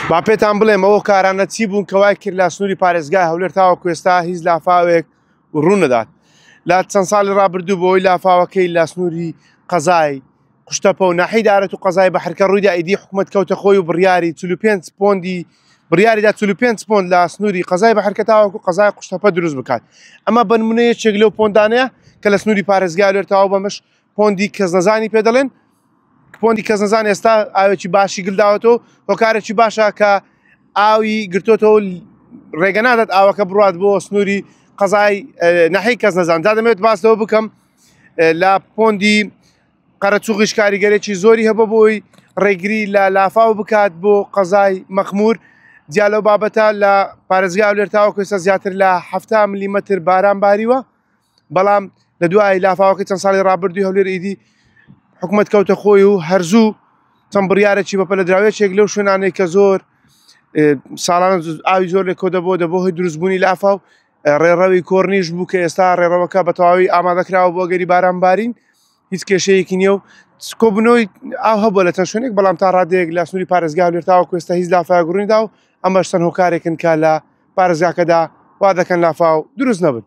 با پێتان بڵێم ئەو کارانە چی بوون کە وای کرد لە سنووری پارێزگای هەولێر تاوەکو ئێستا هیچ لافاوێک ڕوو نەدات. لە چەند ساڵی ڕابردوو بەهۆی لافاوەکەی لە سنووری قەزای قوشتەپە و ناحیەی دارەت و قەزای بەحرکە ڕوویدا ئیدی حکوومەت کەوتە خۆی و بڕیاری 45 پۆندی بڕیاریدا 45 پۆند لە سنووری قەزای بەحرکە تاوەکو قەزای قوشتەپە دروست بکات. ئەمە بە نمونە یەکێک لەو پۆندانەیە کە لە سنووری پارێزگای هەولێر تەواو بەمەش پۆندی کەسنەزانی پێ دەڵێن. پۆندی کەسنەزان ئێستا ئاوێکی باشی گلداوەتەوە هۆکارێکی باشە کە ئاوی گرتوتەوە ڕێگە نادات ئاوەکە بڕات بۆ سنووری قەزای نەحی کەس نەزان دا دەمێت باسەوە بکەم لە پۆندی قەرەچوغیش کاریگەرێکی زۆری هەبە بۆی ڕێگری لە لافاو بکات بۆ قەزای مەخمور جیا لەو بابەتە لە پارێزگا هەولێر تاوەکو ئێستا زیاتر لە 70 ملیمەتر باران باریوە بەڵام لە دوای لافاوەکەی چەند ساڵی ڕابردووی هەولێر ئیدی حکوومەت کەوتە خۆی و هەرزوو چەند بڕیارێکی بەپەلە دراوێکێک لەو شوێنانەی کە زۆر ساڵانە ئاوی زۆر لێ کۆ دەبوو دەبوو هۆی دروستبوونی لافاو ڕێڕەوی کۆرنیش بوو کە ئێستا ڕێڕەوەکە بە تەواوی ئامادەکراوە بۆ گەری باران بارین هیچ کێشەیەکی نییە و کۆبوونەوەی ئاو هەبووە لە چەند شوێنێک بەڵام تا ڕادەیەک لە سنووری پارێزگا هەولێر تاوەکو ئێستا هیچ لافاوێک ڕوویندا و ئەمەش چەند هۆکارێکن کە لە پارێزگاکەدا وا دەکەن لافاو دروست نەبن.